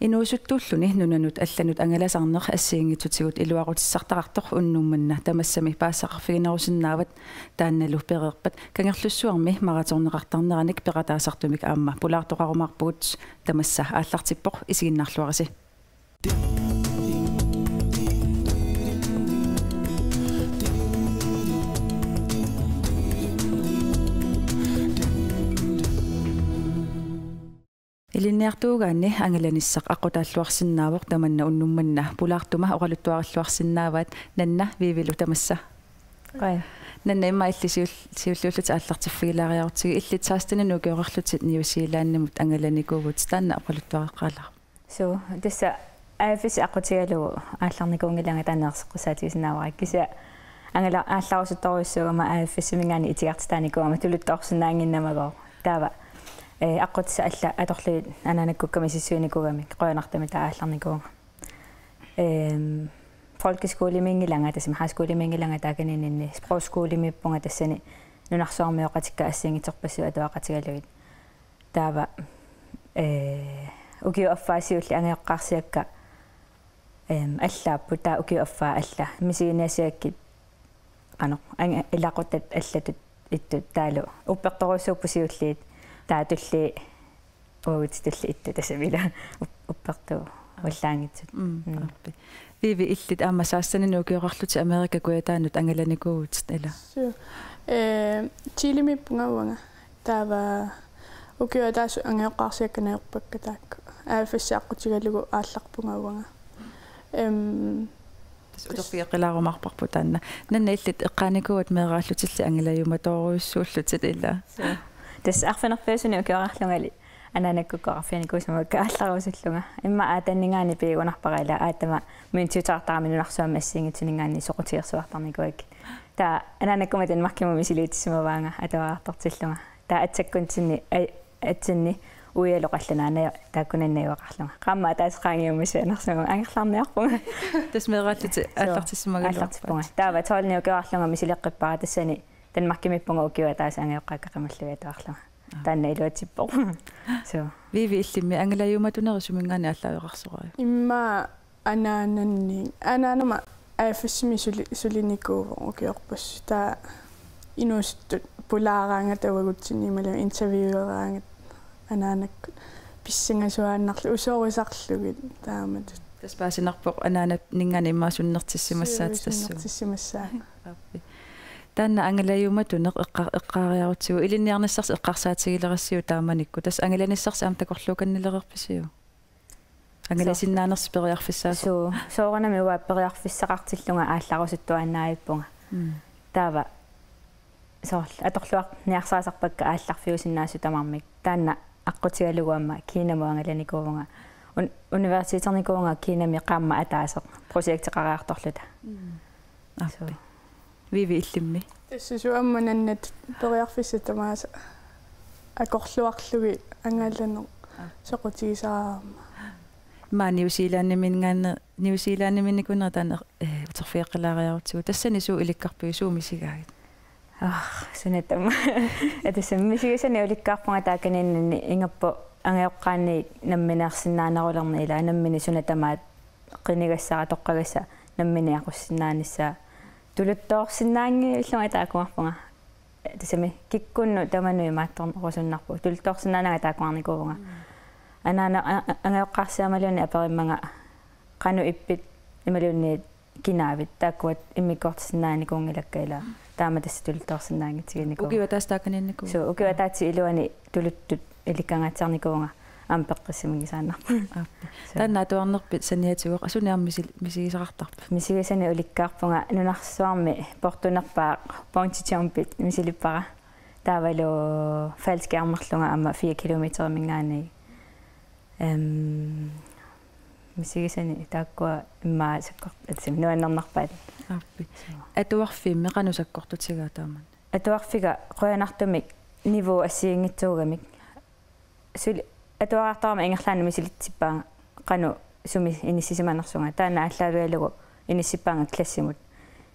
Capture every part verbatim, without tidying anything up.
Inuusuttuulluni nunanut allanut angalasarneq assigiinngitsutigut iluaqutissartaqartoq unnuk manna tamassami paasisaqarfiginerusinnaavat. Taannalu pereerpat Kangerlussuarmi maratonneqartarneranik peqataasartumik aamma pulaartoqarumaarpugut. Tamassa aallartippoq, isiginnaarluarisi. Ilinniartuugaanni angalanissaq aqqutaalluarsinnaavoq, tamanna unnuk manna pulaartuma oqaluttuarilluarsinnaavaat. Nanna, Vivilu tamassa. Qaa. Nanna, immaqa illit siul-, siulliullutit aallartiffigilaariarutsigit, illit seksteninik ukioqarlutit New Zealandimut angalanikuuvutit, taanna oqaluttuareqqaalaarpoq. Suu, tassa A F S aqqutigalugu aallarnikuunngilanga, taanna erseqqissaatigisinnaavara. Kisianni angala-, aallarusuttorujussuugama A F S-iminngaanniit itigartitaanikuugama tuluttoorsinnaannginnamagooq. Taava, eh, aqqutissat allat atorlugit anaanakkukka misissuinikuugamik, qujanartumik taava aallarnikuuvunga. Ehm, folkeskolemiinngilanga, tassami high skolemiinngilanga taakaniinninni, sprogskolemiippunga, tassani nunarsuarmioqatikka assigiinngitsorpassuit atuaqatigalugit. Taava, eh, ukiup affaa siulleq angajoqqaarsiakka, ehm, allaapput, taava ukiup affaa alla. Misiginiassagakkit qanoq, anga-, ilaquttat allatut ittut taavalu uppertorujussuupput siulliit, taava tulliit uagut tulliit ittut, tassami ila up-, uppertuuvallaanngitsut. Mm, mm. Aappi. Vivi, illit aamma seksteninik ukioqarlutit Amerika Kujataanut angalanikuuvutit, ila? Suu. Eh, Chilemiippunga uanga. Taava ukiut ataatsip angajoqqaarsiakka najorpakka taakku. A F S aqqutigalugu aallarpunga uanga. Em, tassa uterfigeqqilaarumaarparput taanna. Nanna, illit eqqaanikuuat meeraallutilli angalajuumatoorujussuullutit, ila? Suu. Tassa arfineq-pingasunut ukioqarlungali anaanakkukka oqarfiginikuusimavakka aallarusullunga. Immaqa attenninngaanniit piigunarpara, ila, aatama myntiuteqartarami nunarsuarmi assigiinngitsuninngaanniit soqutigersuartarnikuugakkit. Taava anaanakkumma Danmarkimut misiliitissimavaanga atuariartortillunga. Taava atsakkuntinni, ai-, atsinni uialu qallunaat naja-, taakkunannga najugaqarlunga. Qaammat ataaseq qaangiummassa angerlarsimavunga, angerlarniarpunga. Tassa meeraallutit. Suu, aallartissimagaluarpaat. Aallartippunga. Taava tolvinik ukioqarlunga misileqqippara, tassani Danmarkimiippunga ukiut ataaseq angajoqqaakka qimallugit atuarlunga. Aa. Taanna iluatsippoq. Suu. Vivi, illimmi angalajuumatunerit suminngaanniit aallaaveqarsoraajuk? Immaqa anaananni. Anaanama A F S-imi suli-, sulinikuuvoq ukiorpassuit. Taava inuusuttut pulaaraangata uagutsinnut imaluunniit intervieweraangata anaanakkut pissangasuaannarlugit, usorisarlugit taamatut. Tassa paasinarpoq anaananinngaanniit immaqa sunnertissimassaat. Suu, tassuuna sunnertissimassaat. Aappi. Taanna angalajuumatuneq eqqa-, eqqaariarutsigu, ilinniarnissarsi eqqarsaatigilerassiuk taamanikkut. Tassa angalanissarsi aamma takorluukannilereerpisiuk? Angalasinnaanersi periarfissaasoq. Suu, soorunami uanga periarfissaqartillunga aallarusuttuaannaavippunga. Mm. Taava soorlu atorluarniarsarisarpakka aallarfiusinnaasut tamarmik. Taanna aqqutigalugu aamma Kinamut angalanikuuvunga. Un-, universiteternikuuvunga Kinami qaammat ataaseq projekteqariartorluta. Mm. Aappi. Suu. Vivi, illimmi? Tassa suu, aamma Nannat periarfissat tamaasa akorluarlugit angalaneq. Aa. Soqutigisarama. Immaqa New Zealandiminngaanniit, New Zealandimiinnikuunerit taanna, eh, uterfigeqqilaariarutsigu. Tassani suut ilikkarpigit, suut misigaagit? Ah, suna tamaat. Tassa misigisanik ulikkaarpunga taakaniinninni, ingammik angajoqqaanniit nammineersinnaanerulerneq, ila nammineq suna tamaat qinigassara, toqqagassara, nammineq aqussinnaanissaa. Tuluttoorsinnaanngivillunga taakkuuarpunga. Tassami kikkunnut tamanut imaattorusunnarpoq. Tuluttoorsinnaananga taakkuuarnikuuvunga. Mm. Anaana a-, a-, angajoqqaarsiamaliunni aperimmanga qanoq ippit imaluunniit kinaavit, taakkua immikkoortisinnaanikuunngilakka, ila. Taama tassa tuluttoorsinnaanngitsiginikuuvunga. Ukiup ataatsip taakaniinnikuuvoq. Suu, ukiup ataatsip iluani tuluttut ilikkangaatsiarnikuuvunga aamma peqqissiminngisaannarpunga. Aappi. Suu. Taanna atuarnerpit saniatigut, aa, sunik aamma misil-, misigisaqartarpit? Misigisanik ulikkaarpunga nunarsuarmi portunerpaaq bungee jumpit misilippara. Taavalu faldskærmerlunga aamma fire kilometeriminngaanniit. Em, misigisanik taakkua immaqa sakkor-, atsimi nuannernarpaat. Aappi. Suu. Atuarfimmi qanoq sakkortutigaat taamani? Atuarfiga qujanartumik niveau assigiinngitsuugamik. Suli atuariartorama ingerlaannaq misilitsippaanga qanoq sumi inissisimanersunga. Taanna aallaavigalugu inissippaanga klassimut.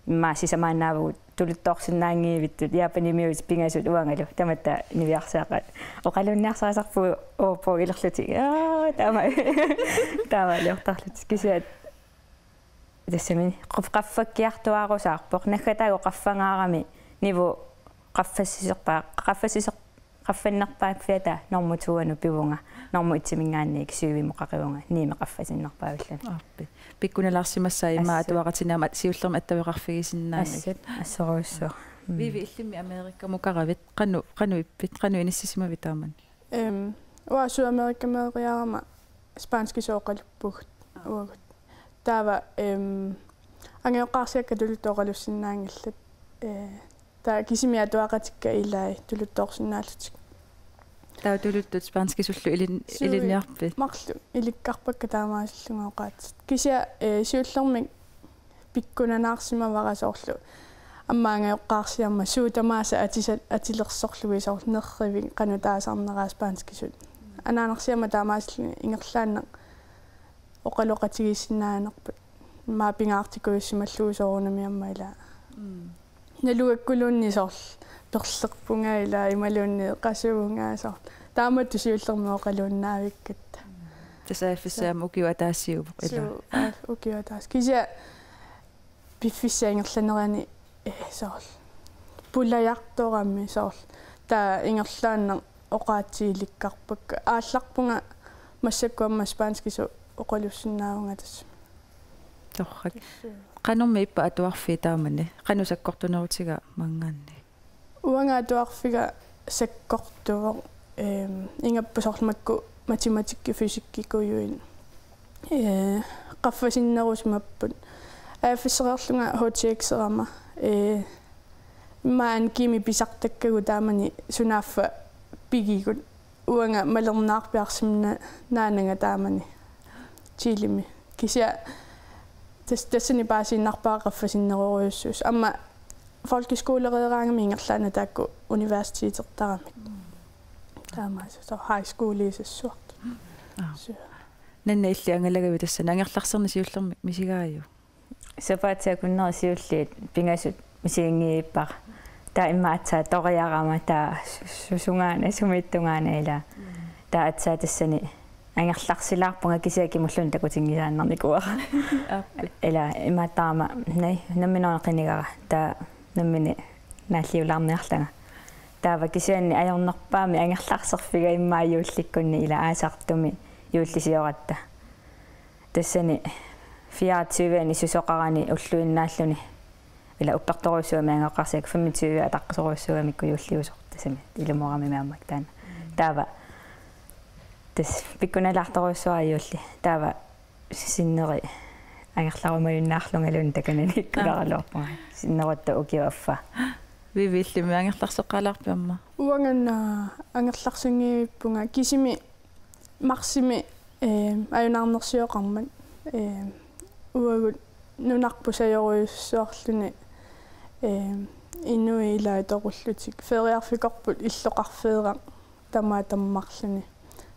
Immaqa sisamaannaavugut tuluttoorsinnaanngivittut Japanimiut pingasut uangalu tamatta niviarsiaqaat. Oqalunniarsarisarpugut ordbog ilerlutik. Aa, taama. Taamaaliortarlutik. Kisianni tassami qaf-, qaffakkiartuaarusaarpoq. Naggataagut qaffangaarami nivu qaffassiserpaa-, qaffassiser-, qaffannerpaaffiata normu to-anut pivunga. Normu et-iminngaanniit syv-imut qaqivunga. Ni-mi qaffasinnerpaavilluni. Aappi. Pikkunalaarsimassaaq ima Assut. Atuaqatinnama siullermik attaveqarfigisinnaammat. Assut, assorujussuaq. Mm. Vivi, illimmi Amerikamukaravit, qanoq, qanoq ippit, qanoq inissisimavit taamani? Em, uanga Sydamerikameriarama spanskisut oqaluppugut uagut. Taava, em, angajoqqaarsiakka tuluttut oqalussinnaanngillat. Eh, taava kisimi atuaqatikka ilai tuluttoorsinnaallutik. Taava tuluttut spanskisullu ilin-, Suu, ilinniarpit? Marluk ilikkarpakka taamaasillugu oqaatsit. Kisianni, eh, siullermik pikkunanaarsimavara soorlu. Aamma angajoqqaarsiama suut tamaasa atisa-, atilersorlugit soorlu nerrivik qanoq taasarneraa spanskisut. Anaanarsiama taamaasilluni ingerlaannaq oqaloqatigiissinnaanerput. Immaqa pingaartikkujussimallugu soorunami aamma ilaa. Mm. Nalugakkuluunniit soorlu perlerpunga ilaa imaluunniit qasuvunga soorlu. Taamatut siullermik oqaluinnaavikkatta. Tassa affissaam ukiup ataasiuvoq ilaa. Suu, aa, ukiup ataas. Kisianni piffissap ingerlanerani, eh, soorlu. Pulajartorami soorlu. Taava ingerlaannaq oqaatsit ilikkarpakka. Aallarpunga massakkut aamma spanskisut oqalussinnaavunga tassa. Torrak. Qanormi ippa atuarfii taamani? Qanoq sakkortunerutigaa maanngaanniit? Uanga atuarfiga sakkortuvoq, ehm, ingammik soorlu makku matematikki fysikkikujuit. Eh, qaffasinnerusimapput. Aaffissereerlunga H T X-erama. Eh, immaqa N G-mi pisartakkagut taamani sunaaffa pigigut. Uanga malernaarpiarsimananga taamani Chilemi. Kisianni tas-, tassani paasiinnarpara qaffasinnerorujussuusoq. Aamma folkeskolereeraangami ingerlaannaq taakku universitetertaramik. Taamaasilluni high schooliusassuartut. Aa. Suu. Nanna, illit angalagavit tassani, angerlarserni siullermik misigaajuk? Sapaatip akunneri siulliit pingasut misiginngivippara. Taava immaqa aatsaat toriarama taava su-, su-, susungaana, sumiittungaana ilaa. Mm. Taava aatsaat tassani angerlarsilaarpunga kisianni kimulluni takutinngisaannarnikuuara. Aappi. Ilaa, imaattarama, naa, nammineq una qinigara. Taava nammineq naalliulaarniarlanga. Taava kisianni ajornerpaamik angerlarserfiga immaqa juullikkunni ilaa aasartumik juullisioratta. Tassani fireogtyve-ani susoqarani ulluinnaalluni. Ilaa uppertorujussuugami angajoqqaarsiakka femogtyve ataqqisorujussuugamikku juulliusoq tassami ilumoorami aamma taanna. Taava tassa pikkunalaartorujussuara juulli. Taava sinneri angerlarumajunnaarlungaluunniit takananiikkularaluarpunga. Sinnerutta ukiup affaa. Vivi, illimmi angerlarseqqaalaarpit aamma? Uanga una angerlarsinngivippunga kisimi marsimi, eh, ajunaarnersioqarmat, eh, uagut nunarput sajorujussuarluni, eh, inuit ilaat toqullutik. Feriarfikorput illoqarfeeraq tamaat tammarluni.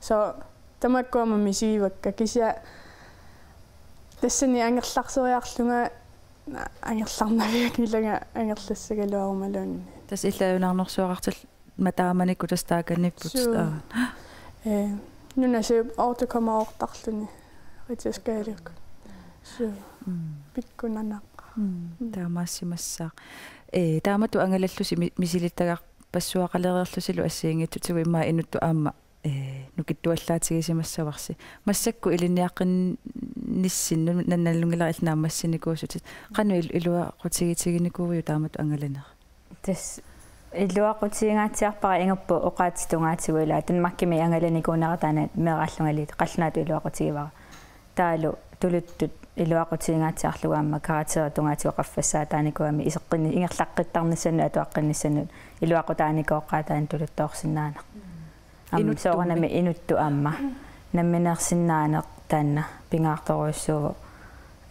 Soorlu tamakku aamma misigivakka kisianni tassani angerlarseriarlunga angerlarnavianngilanga angerlassagaluarumaluunniit. Tassa illit ajunaarnersuaqartillutit taamanikkut tassa taakaniipput. Suu. Aa. Eh, nunasiup otte komma otte-rluni Ritzau-skalakkut. Suu. Mm. Pikkunanaaq. Mm. Mm. Taamaassimassaaq. Eh, taamatut angalallusi mi-, misilittagarpassuaqalereerlusilu assigiinngitsutigut immaqa inuttut aamma, eh, nukittuallaatigisimassavarsi. Massakkut ilinniaqqinnissinnut nannalunngilara illit naammassinikuusutit. Qanoq il-, iluaqutigitiginikuuiuk taamatut angalanera? Tassa iluaqutigingaatsiarpara ingammik oqaatsit tungaatigut ilaa Danmarkimi angalanikuunera taanna meeraallungali qallunaatut iluaqutigivara. Taavalu tuluttut iluaqutigingaatsiarlugu aamma karakterit tungaatigut qaffassaataanikuugami iseqqinni-, ingerlaqqittarnissannut atuaqqinnissannut iluaqutaanikooqaataani tuluttoorsinnaaneq. Aamma inuttumi. Soorunami inuttut aamma. Nammineersinnaaneq taanna pingaartorujussuuvoq.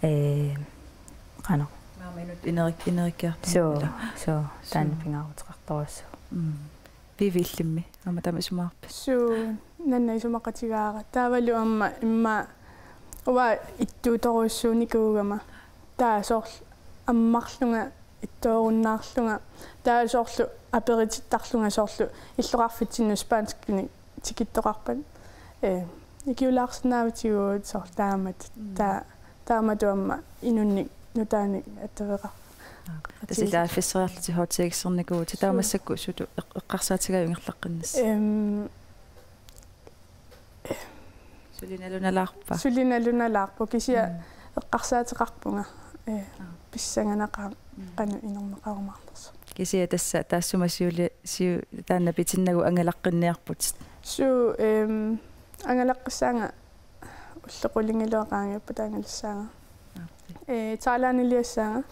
Ee, qanoq. Aamma inut-, inerik-, inerikkiartorneq. Suu, ilaa. Suu, taanna. Suu. Pingaaruteqartorujussuuvoq. Mm. Vivi, illimmi aamma taama isumaarpit? Suu, nanna isumaqatigaara. Taavalu aamma immaqa uanga ittuutorujussuunikuugama. Taava soorlu ammarlunga ittoorunnaarlunga, taava soorlu aperitittarlunga soorlu illoqarfitsinnut spanskinik tikittoqarpat, ee, ikiulaarsinnaavatigut soorlu taamatut. Mm. Taa-, taamatut aamma inunnik nutaanik attaveqar-. Tassa ilaaffisseriarlutit H T X-ernikuuvutit, taava massakkut sutut eq-, eqqarsaatigaat ingerlaqqinnissat? Em, Suli nalunalaarpa? Suli nalunalaarpoq, kisianni Mm. eqqarsaateqarpunga, ee, Aa. pissanganaqaaq Mm. qanoq inorneqarumaarnersoq. Kisianni tassa taassuma siuli-, siu-, taanna pitinnagu angalaqqinniarputit? Suu, em, angalaqqissaanga ullut qulingiluat qaangiuppata angalassaanga. Aap. Ee, Thailandiliassaanga.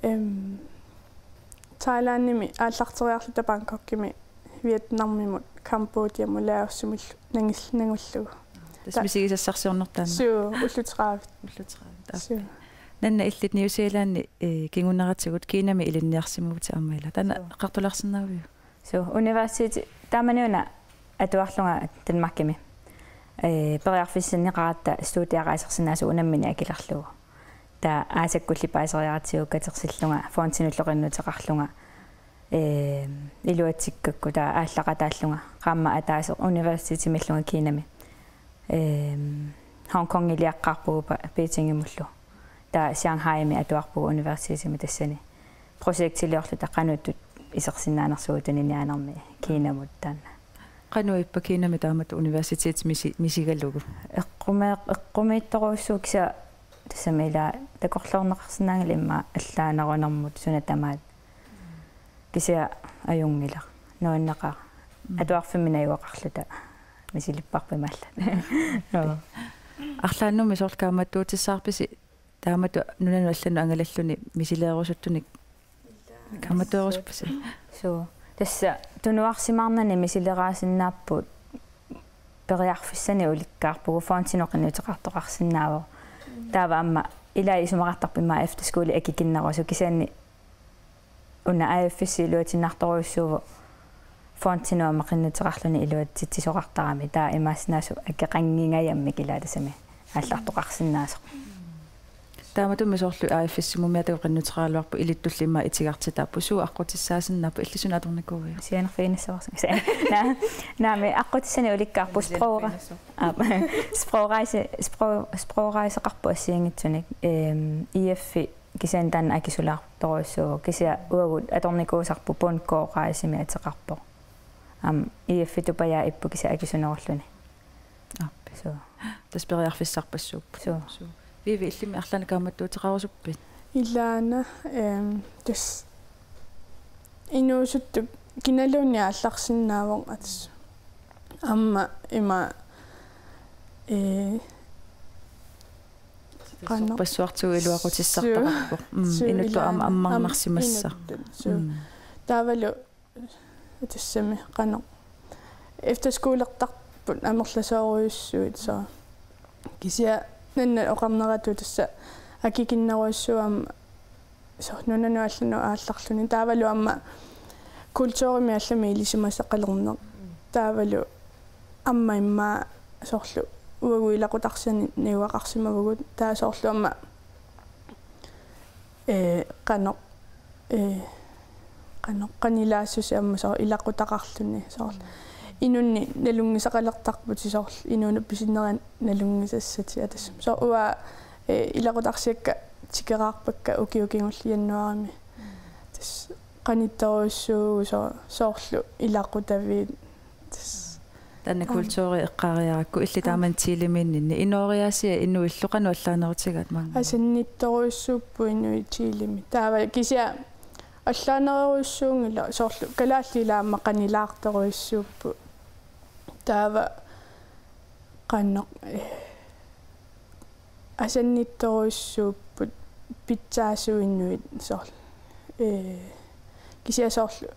Em, Thailandimi aallarteriarluta Bangkokimi, Vietnamimut, Cambodiamut, Laosimullu nangil-, nangullugu. Tassa Ta-, misigisassarsiornertaanna. Suu, ullut tredive. Ullut tredive. Aap. Suu. Nanna, illit New Zealandi, eh, kinguneratigut Kinami ilinniarsimavutit aamma, ilaa? Taanna Suu. eqqartulaarsinnaaviuk? Suu, universiteti taamaniuna atuarlunga Danmarkimi, ee, periarfissinneqaratta studiet rejsersinnaasoq unammineq akilerlugu. Taava aasakkulli paaseriaratsigu katersillunga fondinullu qinnuteqarlunga, ee, iluatsikkakku taava aallaqataallunga qaammat ataaseq universitetimillunga Kinami. Ee, Hongkongiliaqqaarpugut pa-, Beijingimullu. Taava Shanghaimi atuarpugut universitetimi tassani. Projektiliorluta qanoq ittut isersinnaanersugut tuniniaanermi Kinamut taanna. Qanoq ippa Kinami taamatut universitetip misi-, misigalugu? Eqqumeeq-, eqqumiitsorujussuuvoq, kisianni tassami ilaa takorloorneqarsinnaanngilaq immaqa allaanerunermut suna tamaat. Kisianni ajunngilaq. Nuanneqaaq. Mm. Atuarfimmi najugaqarluta misilipparput imaallaat. Joo. Arlaannummi soorlu kaammattuutissavarpisi taamatut nunanut allanut angalalluni misileerusuttunik kaammattuerusuppusi? Suu. Tassa tunuarsimaarnani misilerisinnaapput, periarfissanik ulikkaarpugut, fondinut qinnuteqartoqarsinnaavoq. Taava aamma ilaa isumaqartarpoq immaqa efterskole akikinnerusoq, kisianni una A F S iluatinnartorujussuuvoq fondinut aamma qinnuteqarluni iluatsitsisoqartarami, taava imaassinnaavoq akeqanngingajammik ilaa tassami aallartoqarsinnaasoq. Taamatummi soorlu A F S-imut aamma taakku qinnuteqaraluarput, ilittulli immaqa itigartitaapput, suut aqqutissaasinnaappat, illit suna atornikuuiuk? Sianerfiginissavarsi. Naa-, naamik, aqqutissanik ulikkaarpugut, sprog-, aap, sprogrejse-, spro-, sprogrejseqarpoq assigiinngitsunik, ehm, I F-i kisianni taanna akisulaartorujussuuvoq, kisianni uagut atornikuusarput Bundgård Rejsemi ateqarpoq. Aamma I F-ituppajaat ippoq kisianni akisunerulluni. Aap. Suu. Tassa periarfissarpassuupput. Suu. Suu. Vivi, illimmi arlaannik kaammattuuteqarusuppit? Ilaana, ehm, tassa inuusuttut kinaluunniit aallarsinnaavoq, atas. Aamma ima, eh, qanoq. Sorpassuartigut iluaqutissartaqarpoq. Suu. Mm, suu, inuttut aamma ilaana. Ammarnarsimassaaq. Aamma inuttut, suu. Mm. Taavalu tassami qanoq efterskolertarput amerlasoorujussuit, suu. Kisianni nanna oqarneratut tassa akikinnerujussuuvoq aamma soorlu nunanut allanut aallarluni. Taavalu aamma kulturimi allamik ilisimasaqalerneq. Taavalu aamma immaqa soorlu uagut ilaqutarsianik najugaqarsimavugut. Taava soorlu aamma, eh, qanoq, eh, qanoq, qanilaassuseq aamma soorlu ilaqutaqarluni soorlu. Inunnik nalunngisaqalertarputit soorlu inuunerup pisinneri nalunngisassatit, atas. Soorlu uanga, eh, ilaqutarsiakka tikeraarpakka ukioq kingulleq januaarimi. Tassa qanittorujussuuvugut soo-, soorlu ilaqutaviit. Tassa. Taanna. Taanna kulturi eqqaariarakku, illit taamani Chilemiinninni inooriaasiat inuillu qanoq allaanerutigaat maannga? Asannittorujussuupput inuit Chilemi. Taava kisianni allaanerujussuunngilaq, soorlu kalaallit ilaa aamma qanilaartorujussuupput. Taava qanoq, eh, asannittorujussuupput pitsaasut inuit soorlu. Eh, kisianni soorlu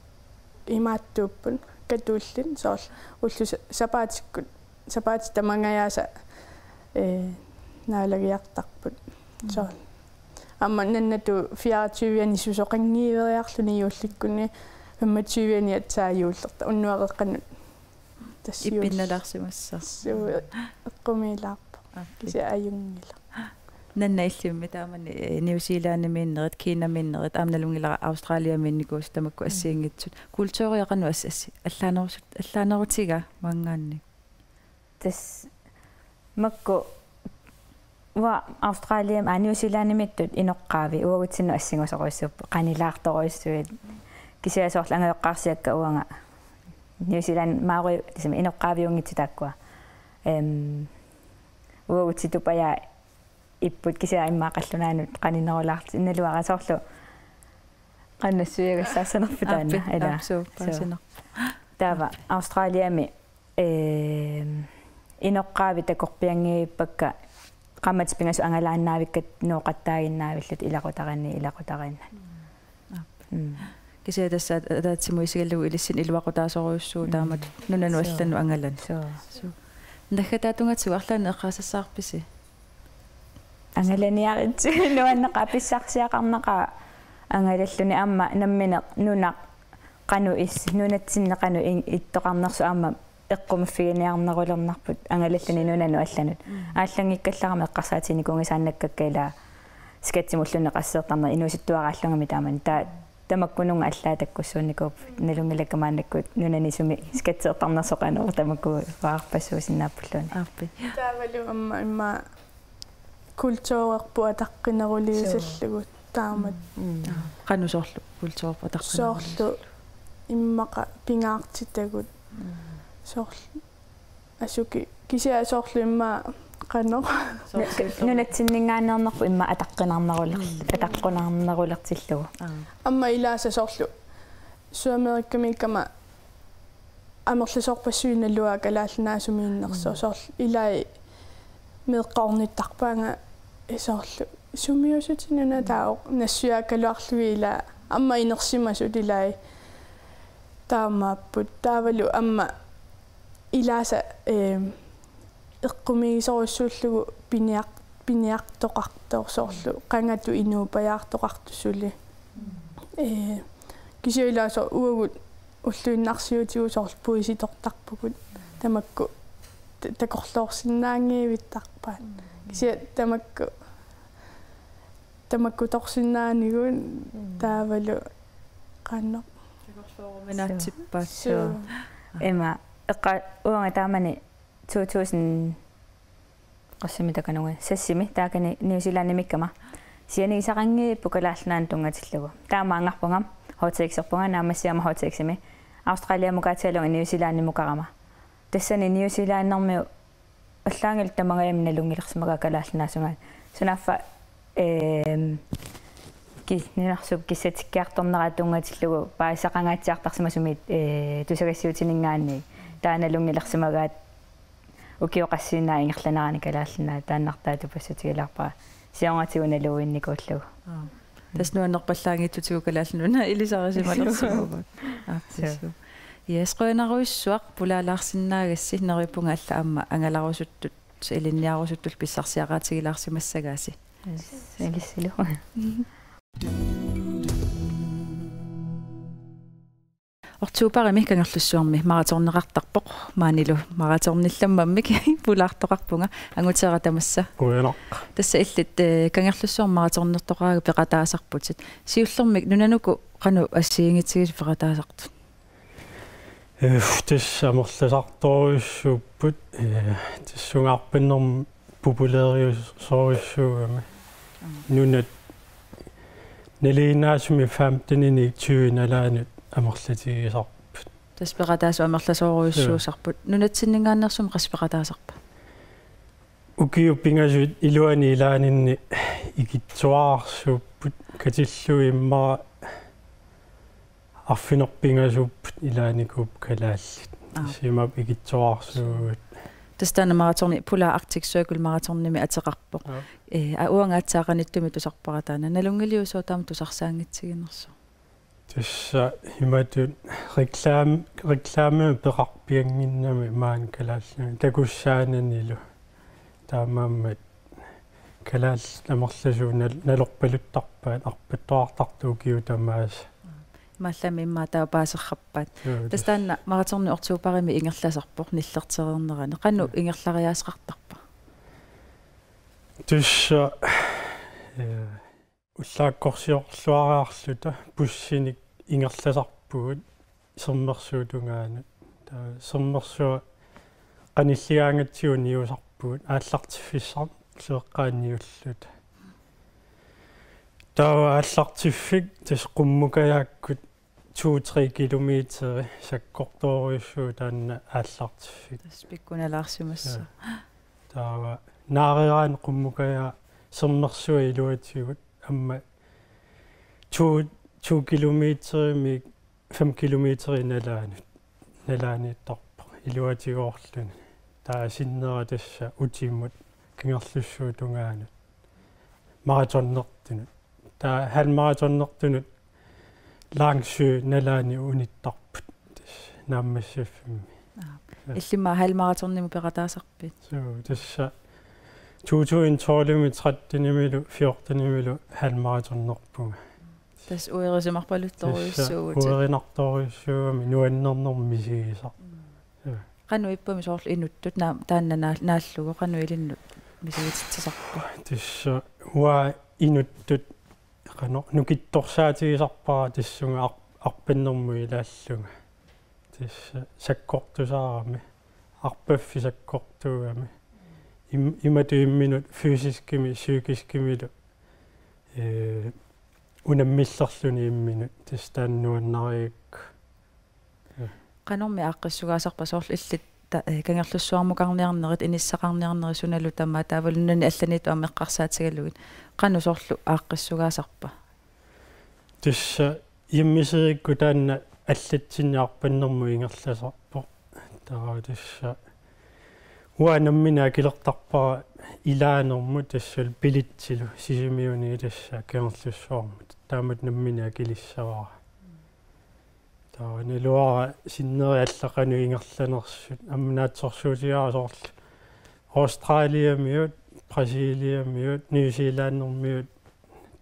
imaattuupput katuullit soorlu ullut sa-, sapaatikkut, sapaatit tamangajaasa, eh, naalagiartarput. Mm. Soorlu. Aamma nannatut fireogtyve-ani susoqanngiveriarluni juullikkunni, femogtyve-ani aatsaat juullertarpoq, unnuaqeqqanut. Tassa juul-. Ippinnalaarsimassaaq. Suu, eqqumiilaarpoq. Aap. Kisianni ajunngilaq. Nanna illimmi taamani, eh, New Zealandimiinnerit, Kinamiinnerit, aamma nalunngilara Australiamiinnikuusut tamakku assigiinngitsut. Kulturiaqanut assi, assi, allaanerusut-, allaanerutigaa maanngaanniit. Tassa makku uanga Australiami, aa, New Zealandimiittut inoqqaavi uagutsinnut assingusorujussuupput, qanilaartorujussuit. Kisianni soorlu angajoqqaarsiakka uanga New Zealand Māori, tassami inoqqaaviunngitsut taakkua. Em, uagutsitut pajaa ipput kisianni immaqa qallunaanut qaninerulaartut, innaluara soorlu qanoq nassuiagassaassanerput taanna. Aappi, ila. Aappi, suu, suu. Paasinarpoq. Taava Australiami, ehm, inoqqaavi takorpianngivippakka qaammatit pingasut angalaannaavikkat nooqattaaginnaavillutik ilaqutariinni, ilaqutariinnani. Mm. Aappi. Mm. Kisianni tassa at-, ataatsimut isigalugu ilissinnut iluaqutaasorujussuuvoq taamatut nunanut allanut angalanut. Suu. Suu. Naggataata tungaatigut arlaannik eqqaasassavarpisi? Angalaniaritsi nuanneqaaq, pissarsiaqarnaqaaq angalalluni, aamma nammineq nunaq qanoq is-, nunatsinni qanoq in-, ittoqarnersoq aamma eqqumiffiginiarnerulernarpoq angalalluni nunanut allanut. Mm. Aallanngikkallarama eqqarsaatiginikuunngisaannakkakka ilaa skattimulluunniit qasseertarneq inuusuttuaraallunga taamani. Taa-, tamakkununnga allaat takkussuunnikuupput, nalunngilakka maannakkut nunani sumi skatteertarnersoq qanoq tamakku paarpassuusinnaappulluunniit. Aappi. Taavalu aamma immaqa kulturerput ataqqineruliusallugu taamatut. Mm. Qanoq soorlu kulturerput ataqqineruliusallugu? Soorlu immaqa pingaartitagut. Mm. Soorlu asuki kisianni soorlu immaqa qanoq. Soorlu nunatsinninngaanneernerput immaqa ataqqinarneruler-, mm, ataqqunarnerulertillugu. Aa. Aamma ilaasa soorlu Sydamerikamiikkama amerlasoorpassuit naluara kalaallit naasumiinnersoq. Mm. Soorlu ilai meeqqornittarpaannga soorlu sumiusutinuna taava nassuiaakkaluarlugit ilaa aamma inersimasut ilai taamaapput. Taavalu aamma ilaasa, eh, eqqumiigisorujussuullugu piniar-, piniartoqartoq soorlu qangatut inuupajaartoqartoq suli. Mm. Eh, kisianni ilaasa uagut ulluinnarsiutigut soorlu puisitortarpugut tamakku ta-, takorloorsinnaanngivittarpaat. Mm. Kisianni tamakku, tamakkutorsinnaanigut. Mm. Taavalu qanoq. Takorlooruminaatsippaat. Suu. Suu. Ima, eqqa-, uanga taamani to tusind qassimi takanunga, seksimi taakani New Zealandimiikkama sianigisaqanngivipput Kalaallit Nunaannut tunngatillugu. Taamaanngorpunga HTX-erpunga, naammassiama HTX-imi Australiamukaatigalunga New Zealandimukarama. Tassani New Zealandermiut allaanngilaq tamangajammik nalunngilersimagaat kalaallit naasugaat. Sunaaffa, ehm, ki-, nunarsuup kissatikkiartornera tunngatillugu paasisaqangaatsiartarsimasumik, eh, tusagassiutininngaanniit. Taava nalunngilersimagaat ukiut qassiinnaat ingerlaneranni Kalaallit Nunaat taannartaa tupassutigilaarpara. Siornatigut naluinnikuullugu. Aap. Tassa nuannerpallaanngitsutigut Kalaallit Nunaat ilisarisimalersimavugut. Aap, suu. Tassa. Yes, qujanarujussuaq pulaalaarsinnaagassi, neriuppunga alla aamma angalarusuttut, ilinniarusuttullu pissarsiaqaatigilaarsimassagaasi. Yes, ilissilu. Oktoberimi Kangerlussuarmi maratonneqartarpoq, maanilu maratonnillammamik pulaartoqarpunga, Anguteera tamassa. Qujanaq. Tassa illit, eh, Kangerlussuarmi maratonnertoqaraangat peqataasarputit. Siullermik nunanuku qanoq assigiinngitsigisi peqataasartut? Eh, tassa amerlasartorujussuupput, eh, tassunga arpannermut populæriusorujussuugami. Mm. Nunat nalinginnaasumik femtenini tyve nalaanut amerlatigisarput. Tassa peqataasut amerlasoorujussuusarput. Joo. Nunatsinninngaanneersumik qassit peqataasarpa? Ukiut pingasut iluani ilaaninni ikittuararsuupput, katillugit immaqa arfineq-pingasuupput ilaanikuupput kalaallit. Aap. Tassa imaappoq ikittuararsuuvugut. Tassa taanna maratoni, Polar Arctic Circle Marathonimi ateqarpoq. Aap. Eh, aa, uanga aatsaat qanittumi tusarpara taanna. Nalunngiliuk sooq taama tusarsaanngitsiginersoq? Tassa imatut reklam-, reklamemik peqarpiannginnami maani kalaallit takussaananilu. Taamaammat kalaallit amerlasuut nal-, nalorpaluttarpaat arpattuartartut ukiut tamaasa. Imaallaat immaqa taava paaserrappaat. Joo, tassa tassa. Taanna maratoni oktoberimi ingerlasarpoq nillertereernerani. Qanoq ingerlariaaseqartarpa? Tassa Ee, ullaakkorsiorluariarluta bussinik ingerlasarpugut Sermersuup tungaanut. Taava Sermersuup qanilligaangatsigu niusarpugut aallartiffissarleeqqaanniulluta. Taava aallartiffik tassa Qummukajaakkut to-tre kilometeri sakkortoorujussuuvoq taanna aallartiffik. Tassa pikkunalaarsimassaaq. Taava naareraanni Qummukajaa Sermersuup iluatigut aamma to, to kilometerimik fem kilometeri nalaanut, nalaaniittarpoq iluatigoorluni. Taava sinnera tassa utimut Kangerlussuup tungaanut maratonnertunut. Taava halvmaratonnertunut Langsø nalaani unittarput tassa naammassaffimmi. Aap. Ja. Illimmi halvmaratonimut peqataasarpit? Suu, tassa to tusind tolvimi, trettenimilu, fjortenimilu halvmaratonnerpunga. Tassa uerisimarpaluttorujussuuvutit. Tassa uerinartorujussuugami nuannernermik misigisaq. Mm. Ja. Qanoq ippami soorlu inuttut naa-, taanna naa-, naallugu qanoq ilinnut misigititsisarpa? Tassa uanga inuttut qanoq nukittorsaatigisarpara tassunga ar-, arpannermut ilaallunga. Tassa sakkortusaarami, arpaffik sakkortuugami. Im-, imatut imminut fysiskimik, psykiskimilu, ee, unammillerluni imminut, tassa taanna nuannarigakku. Ja. Qanormi aaqqissugaasarpa soorlu illit ta-, ee, Kangerlussuarmukarniarnerit, inissaqarniarnerit sunalu tamaat taavalu nunani allaniittut aamma eqqarsaatigalugit. Qanoq soorlu aaqqissugaasarpa? Tassa hjemmesidekkut taanna allatsinnik arpannermut ingerlasarpoq. Taava tassa uanga nammineq akilertarpara ilaanermut tassalu bilitsilu Sisimiuni tassa Kangerlussuarmut. Taamatut nammineq akilissavara. Taava naluara sinneri allat qanoq ingerlanersut. Aamma naatsorsuutigaara soorlu Australiamiut, Brasiliamiut, New Zealandimiut,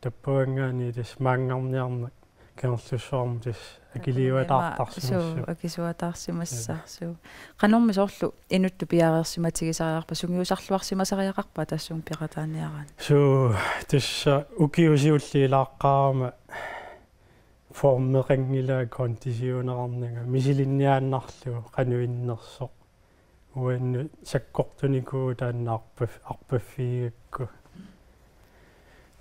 tappavanngaanniit tassa maanngarniarneq Kangerlussuarmut tassa akiliuataartarsimassuk. Suu, akisuataarsimassaaq, suu. Qanormi soorlu inuttut piareersimatigisariaqarpa, sungiusarluarsimasariaqarpa tassunga peqataaniaraanni? Suu, tassa ukiut siulliit ilaaqqaarama formeqanngilanga, konditioneqarnanga, misilinniaannarlugu qanoq innersoq. Uannut sakkortunikuuvoq taanna arpaf-, arpaffigigakku.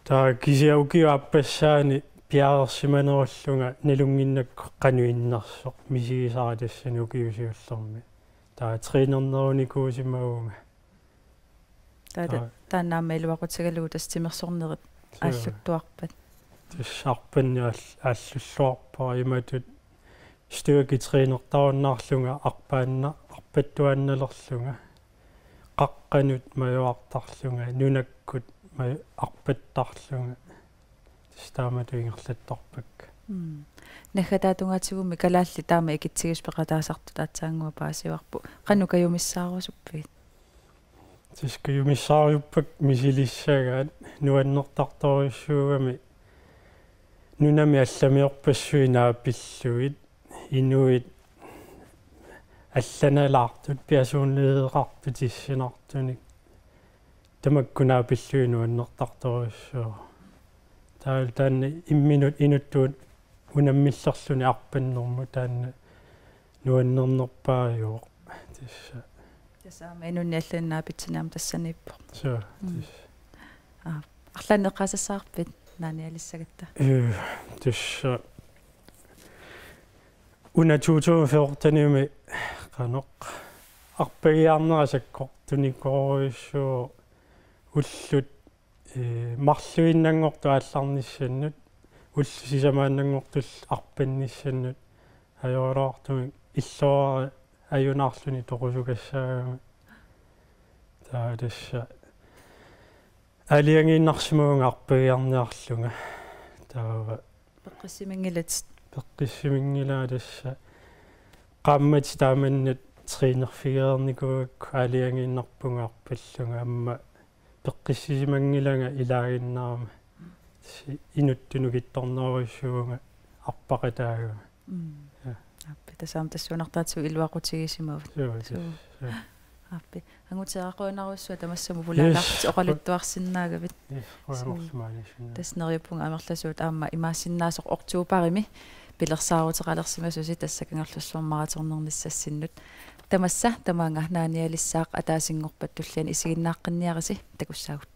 Taava kisianni ukiup aappassaani piareersimanerullunga nalunnginnakku qanoq innersoq, misigisara tassani ukiut siullermi. Taava trænernerunikuusimavunga. Taava ta-, taava taanna aamma iluaqutigalugu tassa timersornerit, suu, aalluttuarpat. Tassa arpanneq aall-, aallulluarpara imatut styrketrænertarunnaarlunga arpaanna-, arpattuaannalerlunga. Qaqqanut majuartarlunga, nunakkut maju-, arpattarlunga. Tassa taamatut ingerlattarpakka. Mm. Naggataatungaatigut kalaallit taama ikitsigisut peqataasartut aatsaannguaq paasivarput. Qanoq kajumissaarusuppigit? Tassa kajumissaariuppakka misilissagaat, nuannertartorujussuugami nunami allamiorpassuit naapillugit, inuit allanalaartut, piasuunneqartut issinartunik. Tamakku naapillugit nuannertartorujussuuvoq. Taava taanna imminut inuttut unammillerluni arpannermut taanna nuannernerpaajuvoq. Tassa. Tassa aamma inunnik allanik naapitsinni aamma tassaniippoq. Suu, mm, tassa. Aa, arlaannik eqqaasassavarpit naanialissagatta? Ee, tassa. Una to tusind fjortenimi qanoq arpagiarnera sakkortunikuuvoq, ullut, ee, marluinnanngortut aallarnissannut, ullut sisamaannanngortullu arpannissannut ajoraluartumik illuara ajunaarluni toqusukassaagami. Taava tassa aalajangiinnarsimavunga arpagiarniarlunga. Taava peqqissimanngilatit? Peqqissimanngilara, tassa qaammatit taamannat trænerfigereernikuugakku aalajangiinnarpunga arpallunga, aamma peqqissisimanngilanga ilaaginnarama. Tassa inuttut nukittornerujussuuvunga arpaqataagama. Mm. Ja. Aappi, tassa aamma tassuunartaatigut iluaqutigisimavit. Suu, suu, tassa, ja. Aappi. Anguteeraquinarussuaq tamassamut pulaalaarputit. Yes. Oqaluttuarsinnaagavit. Yes, qujanarsuaq maaniissinnaagavit. Tassa neriuppunga amerlasuut aamma imaassinnaasoq oktoberimi pilersaaruteqalersimasusi tassa Kangerlussuarmi maratonnernissassinnut. Tamassa tamaanga naanialissaaq ataasinngorpat tulliani isiginnaaqqinniarisi takussaagut.